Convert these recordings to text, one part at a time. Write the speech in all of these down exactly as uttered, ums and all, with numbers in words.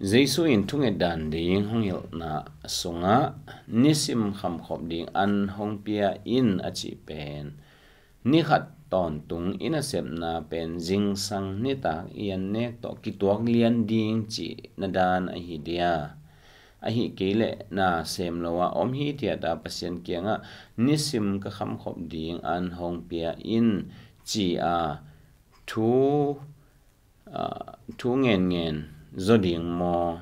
Jesu in thunget dan ding hong hilhna sungah nisim khamkhop ding an hong pia in a cih pen, ni khat tawntung i nasepna pen zingsang nitak i an nek tawh kituak lian ding cihna dan ahi dia? Ahi kei leh na sem lo a om hithiat a Pasian kiangah nisim ka khamkhop ding an hong pia in ci a thu, aa, thu ngenngen zaw ding maw?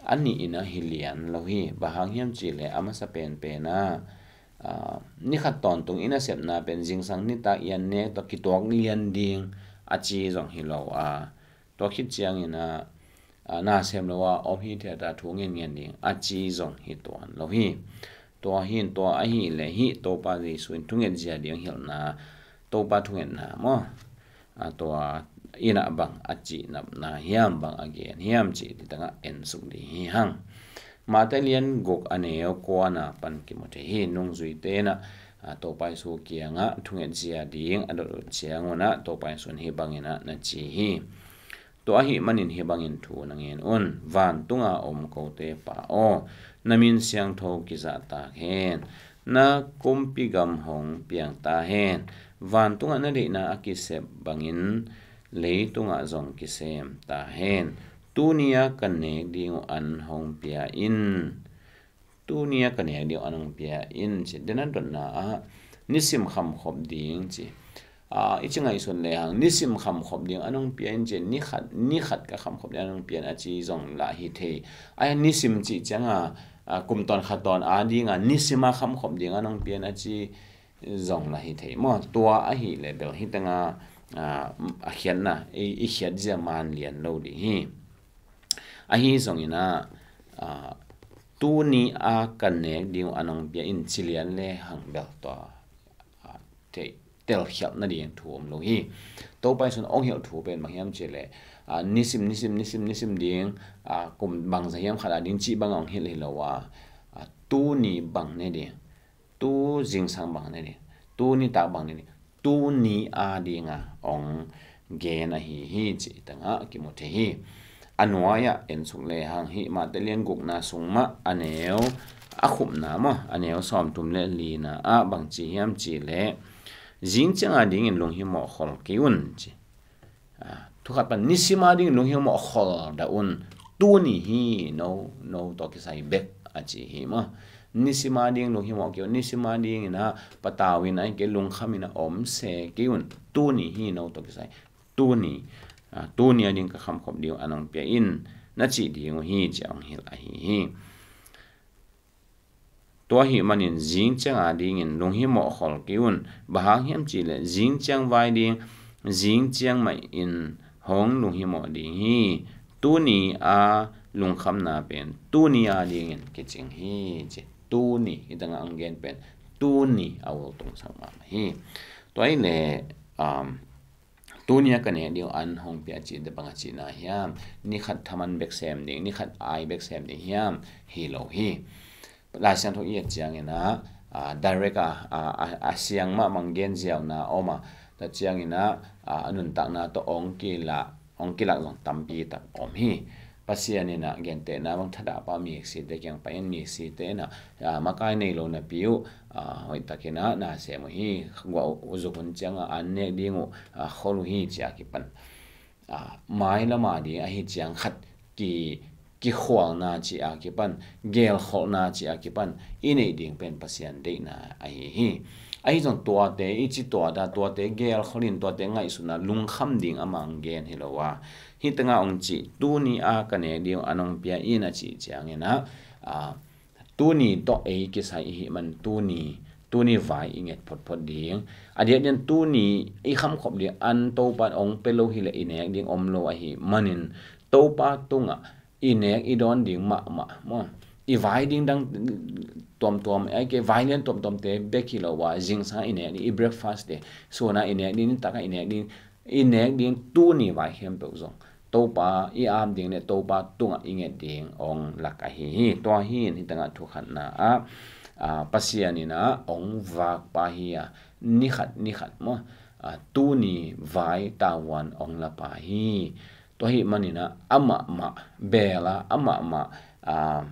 A nih in a hi lian lo hi. Bang hang hiam cih leh a masa penpen ah, aa, ni khat tawntung i nasepna pen zingsang nitak i an nek tawh kituak lian ding a ci zong hi lo a, tua khit ciangin ah, aa, na sem lo a om hithiat a thu ngenngen ding a ci zong hi tuan lo hi. Tua hi in tua ahi leh hih Topa Jesu in thunget zia ding hilhna, Topa thungetna maw, aa, tua in ah bang a cihnopna hiam, bang a gen hiam cih titangah ensuk ding hi hang. Matthai lian guk a neu kuana pan kimu thei hi. Nungzuite in ah, aa, Topa Jesu kiangah thunget zia ding a dot uh ciangun ah Topa Jesu in hih bangin ah na ci hi. Tua ahih manin hih bangin thu na ngen un: Vantunga om kote Pa aw, na min siangtho kizahtak hen. Na kumpi gam hong piang ta hen. Vantungah na deihna a kisep bangin leitungah zong kisem ta hen. Tuni a ka nek ding uh an hong pia in. Tuni a ka nek ding uh an hong pia in ci. Den a dotna ah nisim khamkhop ding ci. Aa, i ci ngaihsun lehang nisim khamkhop ding an hong pia in ci. Ni khat, ni khat ka khamkhop ding an hong pia in a ci zong lah hi thei. Ai, nisim cih cianga, aa, kum tawn khat tawn a dinga nisim a khamkhop ding an hong pia in a ci zong lah hi thei maw? Tua ahi leh bel hih tanga, aa, a khiatna i, i khiat zia man lian lo ding hi. Ahi zongin ah, aa, tuni a ka nek ding uh an hong pia in ci lian lehang bel tua, aa, thei, telkhialhna ding thu om lo hi. Topa Jesu in hong hilh thu pen bang hiam cih leh, aa, nisim, nisim, nisim, nisim ding, aa, kum bangzah hiam khat a ding cih bang hong hilh hi lo a, aa, tuni bang ne ding, tu zingsang bang ne ding, tuni tak bang ne ding, tuni a dinga hong gen ahi hi cih tangah kimu thei hi. A nuai-ah ensuk lehang hih Matthai lian gukna sung mah a neu, a khupna maw, a neu sawmthum le lina ah bang ci hiam cih leh, zing cianga dingin lunghimawh khol kei un ci. Aa, thu khat pan nisim a dingin lunghimawh khol dah un. Tuni hi no, no tawh kisai bek a ci hi maw? Nisim a ding lunghimawh kei un. Nisim a dingin ah patau in, ahih kei leh lungkham in ah om se kei un. Tuni hi no tawh kisai. Tuni, aa, tuni a ding ka khamkhop ding uh an hong pia in na cih ding uh hi ci a hong hilh ahi hi. Tua ahih manin zing cianga dingin lunghimawh khol kei un. Bang hang hiam cih leh zing ciang vai ding, zing ciang mah in hong lunghimawh ding hi. Tuni a lungkhamna pen tuni a dingin kicing hi ci. Tuni, hih tangah hong gen pen tuni a ultungsak mahmah hi. Tua ahih leh, um, tuni a ka nek ding uh an hong pia cih teh bang a cihna hiam? Ni khat thaman bek sem ding, ni khat ai bek sem ding hiam? Hi lo hi. Lai Siangtho i et ciangin ah, aa, direct a, aa, a, a siang mahmah gen ziauna om a, tua ciangin ah, aa, a nuntakna tawh hong kilak, hong kilak zong tampi tak om hi. Pasian in ah gentehna bang thadah pah miksite kiang pai in, miksite in ah, aa, makai nei lo napi uh, aa, hoihtakin ah na sem uh hi. Guah uh zuk hun ciangah an nek ding uh, aa, khol uh hi ci a kipan, aa, mailam a ding ahi ciang khat ki, kikhualna ci a kipan, gelkholhna ci a kipan i neih ding pen Pasian deihna ahi hi. Ahi zong tuate i ci tuat a, tuate gelkholh in, tuate ngaihsun a lungkham ding amah hong gen hi lo a, hih tangah hong cih, tuni a ka nek ding uh an hong pia in a cih ciangin ah, aa, tuni tawh ei kisai i hih man tuni, tuni vai i nget photphot ding. A diakdiakin tuni i khamkhop ding an Topa in hong pia lo hi leh i nek ding om lo ahih manin Topa tungah i nek i dawn ding mahmah maw? I vai ding dang tuamtuam, ahih kei leh vai lian tuamtuamte bek hi lo a, zingsang i nek ding, i breakfast te, sun a i nek ding, nitak a i nek ding, i nek ding tuni vai khempeuh zong Topa i ap ding le Topa tungah i nget ding hong lak ahi hi. Tua hi in hih tangah thu khatna ah, aa, Pasian in ah hong vak pa hi a, ni khat ni khat maw, aa, tuni vai tavuan hong la pa hi. Tua ahih manin ah amah mah bel a, amah mah, ah,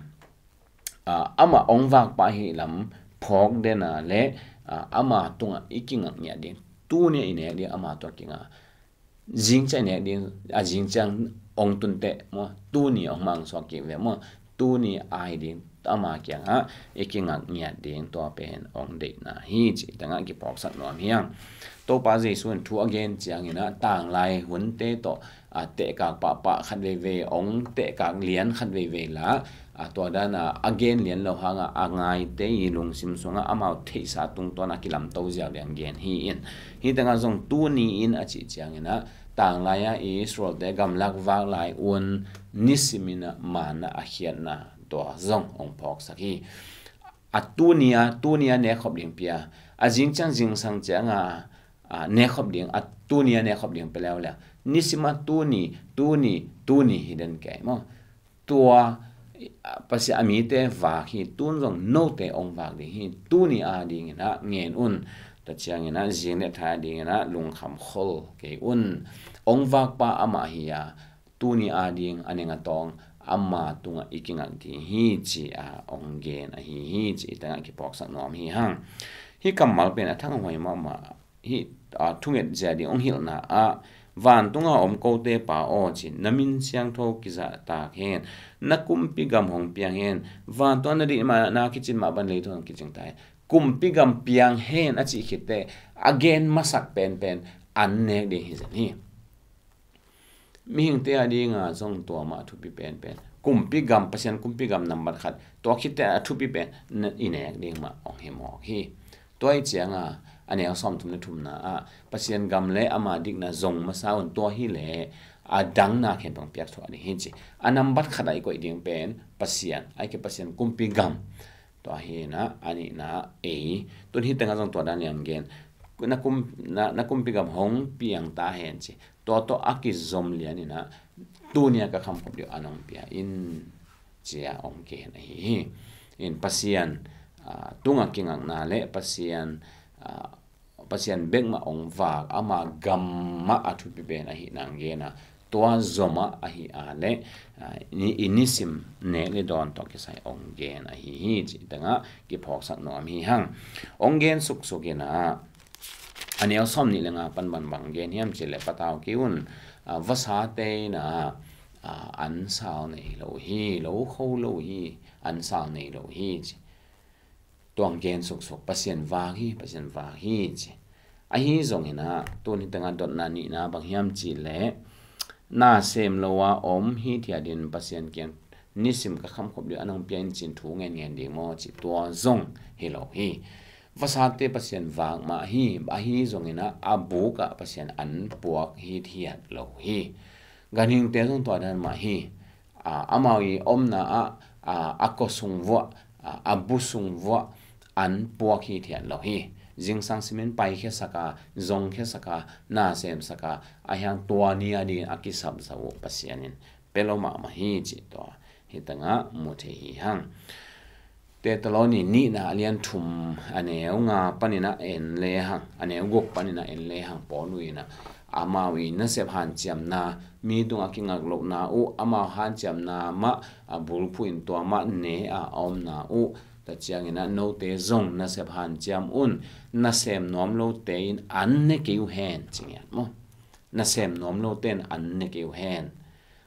ah, amah hong vak pah ahih lam phawk den a le, ah, ama tungah i kingak ngiat ding. Tuni a i nek ding ama tungah kingak. Zing ciang i nek ding, a zing ciang hong tun teh maw, tuni hong mangsuak kik ve maw, tuni a i ding ama kiangah i kingak ngiat ding, tua pen hong deihna hi cih tengah kiphawksak nuam hi hang. Topa Jesu in thu a gen ciangin ah tanglai hunte tawh, a, tehkak pahpah khat veivei, hong tehkak lian khat veivei la, a, tua dan a, a gen lian lo hangah a ngaite i lungsim sungah amau theihsa tungtawn a kilamto ziau liang gen hi in. Hih tengah zong tuni in a cih ciangin ah tanglai a Israelte gamlak vak lai un nisimin ah manna a khiatna tua zong hong phawksak hi. A tuni a, tuni a nekkhop ding pia, a zing ciang zingsang ciang a, a nekkhop ding, a tuni a nekkhop ding pia leuleu. Nisim a tuni, tuni, tuni hi den kei maw. Tua, a, Pasian a mite vak hi, tun zong note hong vak ding hi, tuni a dingin ah ngen un. Tua ciangin ah zing le thai a dingin ah lungkham khol kei un. Hong vakpa amah hi a, tuni a ding a neng a tawng ama tungah i kingak ding hi ci a hong gen ahi hi ci i tengah kiphawksak nuam hi hang. Hih kammal pen a thanghuai mahmah. Hih, a, thunget zia ding hong hilhna ah, vantunga om kote Pa aw ci, na min siangtho kizahtak hen, na kumpi gam hong piang hen, vantunga na dih mah na kicin mah ban leitung hong kicing ta hen. Kumpi gam piang hen a cih khitteh a gen masak penpen an nek ding hi zen hi. Mihingte a dinga zong tua mah thupi penpen. Kumpi gam, Pasian kumpi gam nambat khat. Tua khitteh a thupi pen na, i nek ding mah hong hi mawk hi. Tua hi cianga a neu sawmthum le thumna ah Pasian gam le ama dikna zong masa un, tua hileh a dangna khempeuh piak thuah ding hi ci. A nambat khat a i koih ding pen Pasian, a i ke Pasian kumpi gam. Tua hi na, a nihna ei. Tun hi tengah zong tua dan liam gen. Na kum, na, na kumpi gam hong piang ta hen ci. Tua tawh a kizom lian in ah, tuni a ka khamkhop ding a nong pia in ci a hong gen ahi hi. In Pasian, ah, tungah kingakna le Pasian, ah, Pasian bek mah hong vak, ama gam mah a thupi pen ahi nang gen a, tua zom ah ahi a le, ah, ni, i nisim nek le dawn tawh kisai hong gen ahi hi ci tengah kiphawksak nuam hi hang. Hong gen suksuk in ah, a neu sawm nih le nga pan bangbang gen hiam cih leh patau kei un, ah, vasate in ah, ah, an sau nei lo hi, lo kho lo hi, an sau nei lo hi ci. Tua hong gen suksuk, Pasian vak hi, Pasian vak hi ci. Ahi zongin ah, tun hi tengah dotna nihna bang hiam cih leh, na sem lo a om hithiat in Pasian kiang nisim ka khamkhop ding a nong pia in ci-in thu ngenngen ding maw ci, tua zong hi lo hi. Vasate Pasian vak mah hi, ahi zongin ah a buk ah Pasian an puak hithiat lo hi. Ganhingte zong tua dan mah hi. A, amau i omna ah, a, a kua sung vuah, a, a bu sung vuah an puak hithiat lo hi. Zingsang simin paikhiasak a, zongkhiasak a, na semsak a, a hiang tua ni a dingin a kisapsak uh Pasian in pia lo mahmah hi cih tua hi tangah mu thei hi hang. Tetaloni nihna a lian thum a neu nga panin ah en le hang, a neu guk panin ah en le hang, Paul in ah amau i nasep hanciamna, mi tungah kingak lohna uh, amau hanciamna mah a bulphuh in tua mah ne a omna uh. Tua ciangin ah note zong nasep hanciam un, nasem nuam lote in an ne kei uh hen ci ngiat maw. Nasem nuam lote in an ne kei uh hen.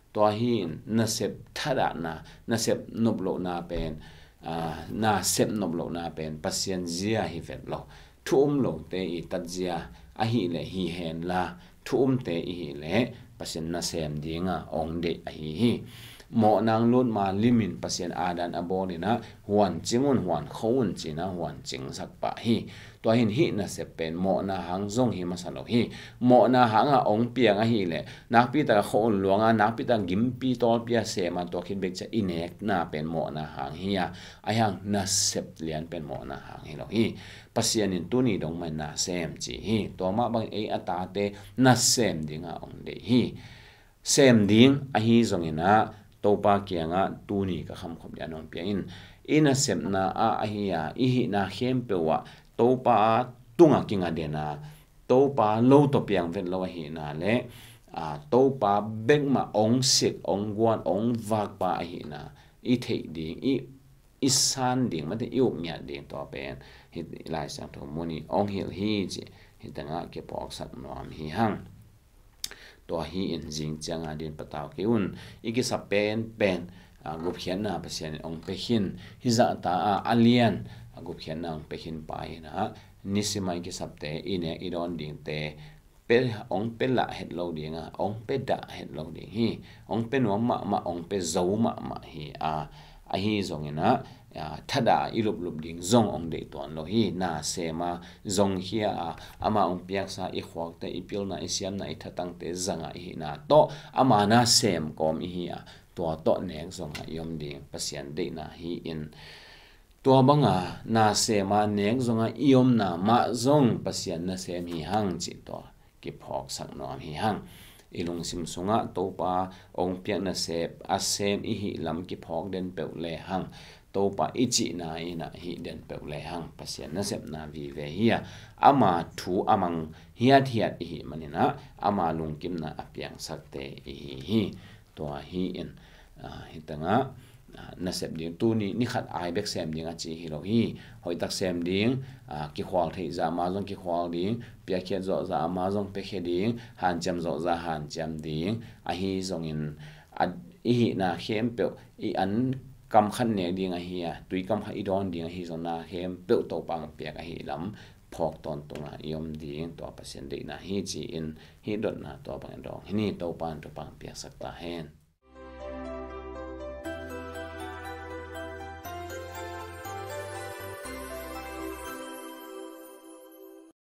Tua hi in nasep thadahna, nasep nop lohna pen, aa, nasep nop lohna pen Pasian zia hi vet lo. Thu um lote i tatzia ahih leh hi hen la, thu umte i hih leh Pasian nasem dinga hong deih ahi hi. Mawhna hong lut ma limin Pasian aadan a bawl in ah huan cing un, huan kho un ci-in ah huan cingsak pah hi. Tua hi in hih nasep pen mawhna hang zong hi masa lo hi. Mawhna hangah hong piang ahih leh nakpi taka khua un luang a, nakpi taka gimpi tawlpi a sem a, tua khit bek ciang i nekna pen mawhna hang hi a, ahi hang nasep lian pen mawhna hang hi lo hi. Pasian in tuni dong mah in na sem ci hi. Tua mah bangin ei a tate nasem dinga hong deih hi. Sem ding ahi zongin ah Topa kiangah tuni ka khamkhop ding a nong pia in. I nasepna ah ahi a, i hihna khempeuh ah Topa a tungah kinga den a, Topa lo tawh piang vet lo ahihna le a, Topa bekmah ong sik, ong guan, ong vakpa ahihna i theih ding, i, i san ding, mate i upngiat ding, tua pen hih Lai Siangtho mun in ong hilh hi cih hih tengah kiphawksak nuam hi hang. Tua hi in zing ciang a dingin patau kei un. I kisap penpen, a, gupkhiatna Pasian in ong pia khin, hih zahta a, a lian, a, gupkhiatna ong pia khin pa hi in ah, nisim a i kisapte, i nek i dawn dingte, pe, ong pe lah het lo ding a, ong pe dah het lo ding hi. Ong pe nuam mahmah, ong pe zo mahmah hi a, ahi zongin ah, a, thadah i luplup ding zong ong deih tuan lo hi. Na sem a zong khia a, ama ong piaksa i khuakte, i pilna, i siamna, i thatangte zangah i hihna tawh ama na sem kawm i hi a, tua tawh nek zongah i om ding Pasian deihna hi in, tua banga na sem a nek zongah i omna mah zong Pasian nasem hi hang cih tua kiphawksak nuam hi hang. I lungsim sungah Topa ong piak nasep a sem i hih lam kiphawk den peuh le hang, Topa i cihna in ah hih den peuh le hang, Pasian nasepna vive hi a, ama thu a mang hiathiat i hih manin ah ama lungkimna a piangsakte i hi hi. Tua hi in, a, hih tengah, a, nasep ding, tuni ni khat ai bek sem ding a ci hi lo hi. Hoihtak sem ding, a, kikhual theih zah ma zong kikhual ding, piakkhiat zawh zah ma zong piakhia ding, hanciam zawh zah hanciam ding. Ahi zongin, a, i hihna khempeuh, i an kam khat nek ding ahi a, tui kam khat i dawn ding ahi zong, na khempeuh Topa ong piak ahih lam phawk tawntung a i om ding, tua Pasian deihna hi ci in, hih dotna tua bangin dawng hi ni. Topa in thupha ong piaksak ta hen.